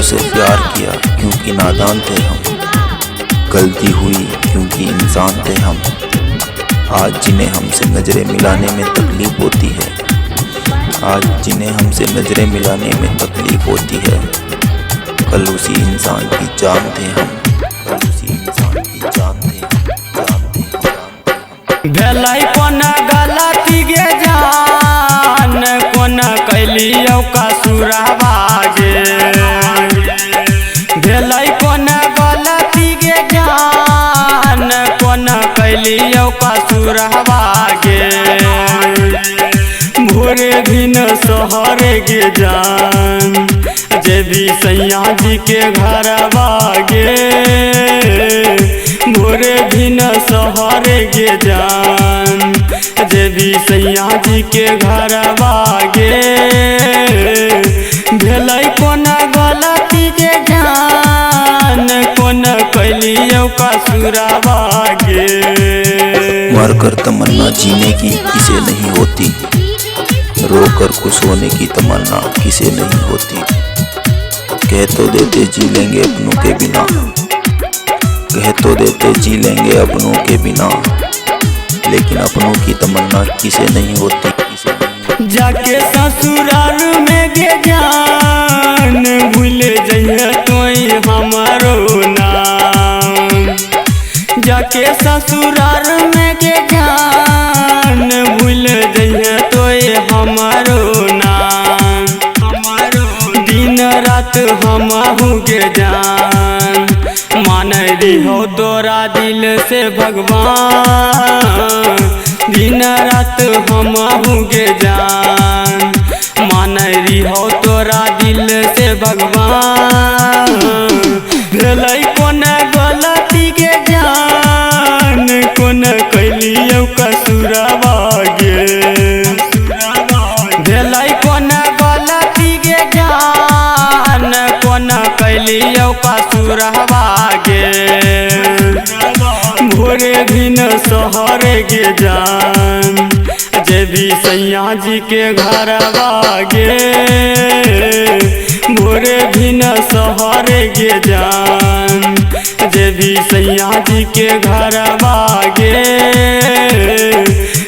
से प्यार किया क्योंकि नादान थे हम, गलती हुई क्योंकि इंसान थे हम। आज जिन्हें हमसे नज़रें मिलाने में तकलीफ़ होती है, आज जिन्हें हमसे नज़रें मिलाने में तकलीफ़ होती है, कल उसी इंसान की जान थे हम, कल उसी इंसान की जान थे, जान थे, जान थे। भेलै कोना गलती गे जान, कोना कैलियौ कसुरवा गे। भेलै कोना गलती गे जान, कोना कैलियौ कसुरवा गे। भोरे भिन शहर गे जान, जेबी सैया जी के घरवा गे। भोरे भिन शहर गे जान, जेबी सैया जी के घरवा गे। भेलै कोना गलती गे जान, कोना कैलियौ कसुरवा गे। मरकर तमन्ना जीने की किसे नहीं होती, रोकर खुश होने की तमन्ना किसे नहीं होती। कह तो देते जी लेंगे अपनों के बिना, कह तो देते जी लेंगे अपनों के बिना, लेकिन अपनों की तमन्ना किसे नहीं होती, किसे नहीं। जाके ससुराल में गे जान, भूल जइहे तोई हमारो नाम। जाके ससुराल में गे जान, भूल जइहे तोई हमारो नाम। दिन रात हमहू गे जान, मान रहो तोरा दिल से भगवान। दिन रात हमहू गे जान, मान रहो तोरा दिल से भगवान। भेलै कोना गलती गे जान, कोना कैलियौ कसुरवा गे। भेलै कोना गलती गे जान, कोना कैलियौ कसुरवा गे। भोरे भिन शहर गे जान, जेबी सैया जी के घरवा गे। भोरे भिन शहर गे जान, जेबी सैया जी के घरवा गे।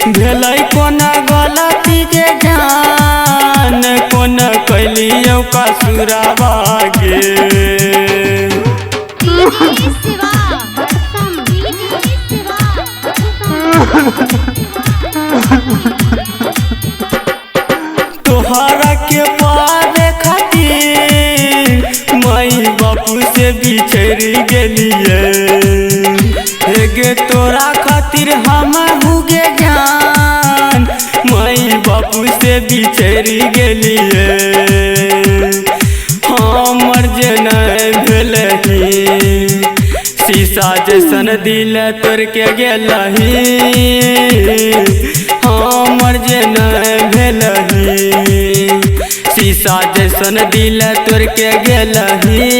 भेलै कोना गलती गे जान, कोना कैलियौ कसुरवा गे। तोहरा के पावे खातिर माई बापू से बिछड़ गेलिए। गे तोरा खातिर हमहू गे जान, माई बापू से बिछड़ गेलिए। हमर जे नहीं भेलही, शीशा जैसन दिल तोड़ के गेलही। हमर जे नहीं भेलही, शीशा जैसन दिल तोड़ के गेलही।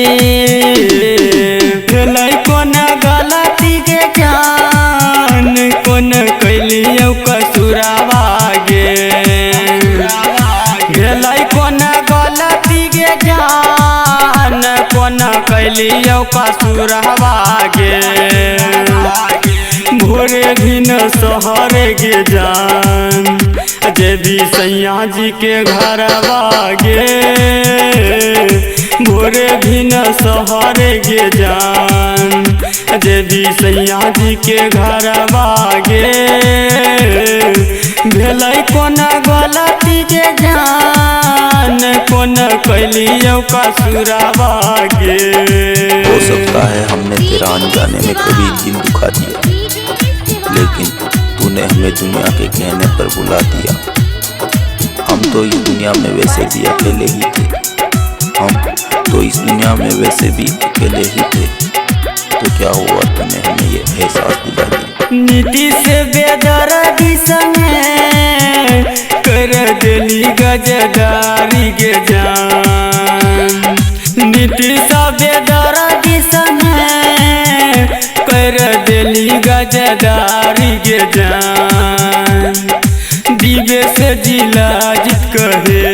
भेलै कोना गलती गे जान, कोना कैलियौ कसुरवा गे। भेलै कोना गलती गे जान, कोना कैलियौ कसुरवा गे। भोरे भिन शहर गे जान, जेबी सैया जी के घरवा गे। भोरे भिन शहर गे जान, जेबी सैया जी के घरवा गे। भेलै कोना गलती गे जान, कोना कैलियौ कसुरवा गे। हो सकता है हमने तेरा अनजाने में कभी दिल दुखा दिया, लेकिन तूने हमें दुनिया के कहने पर बुला दिया। हम तो इस दुनिया में वैसे भी अकेले ही थे, हम तो इस दुनिया में वैसे भी अकेले ही थे, तो क्या हुआ तूने हमें ये एहसास दिला दिया। नीति से बेदर्दी संगे कर देली गजदारी गे जान। नीति से बेदर्दी संगे कर देली गजदारी गे जान। दिवे से जिला जीत कहे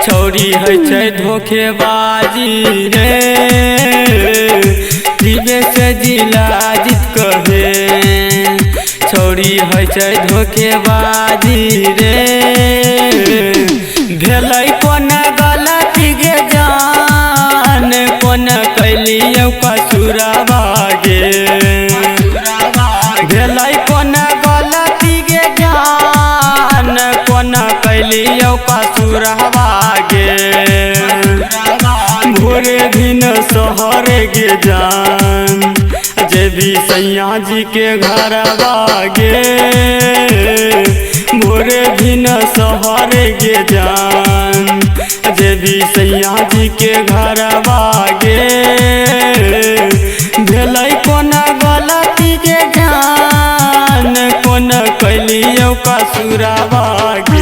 छौरी छौड़ी है छै धोखेबाजी रे। दिवे से जिला जीत कहे छौड़ी है छै धोखेबाजी रे। भेलै कोन गलती गे जान, कोन कैलियौ कसूरबा गे। भेलै कोन गलती गे जान, कोन कैलियौ कसूरबा गे। भोरे दिन सहरे गे जान, जेबी सैया जी के घरबा गे। भोरे दिन सहरे गे जान, जेबी सैया जी के घरबा गे। भेलै कोन गलती गे जान, कोन कैलियौ कसूरबा गे।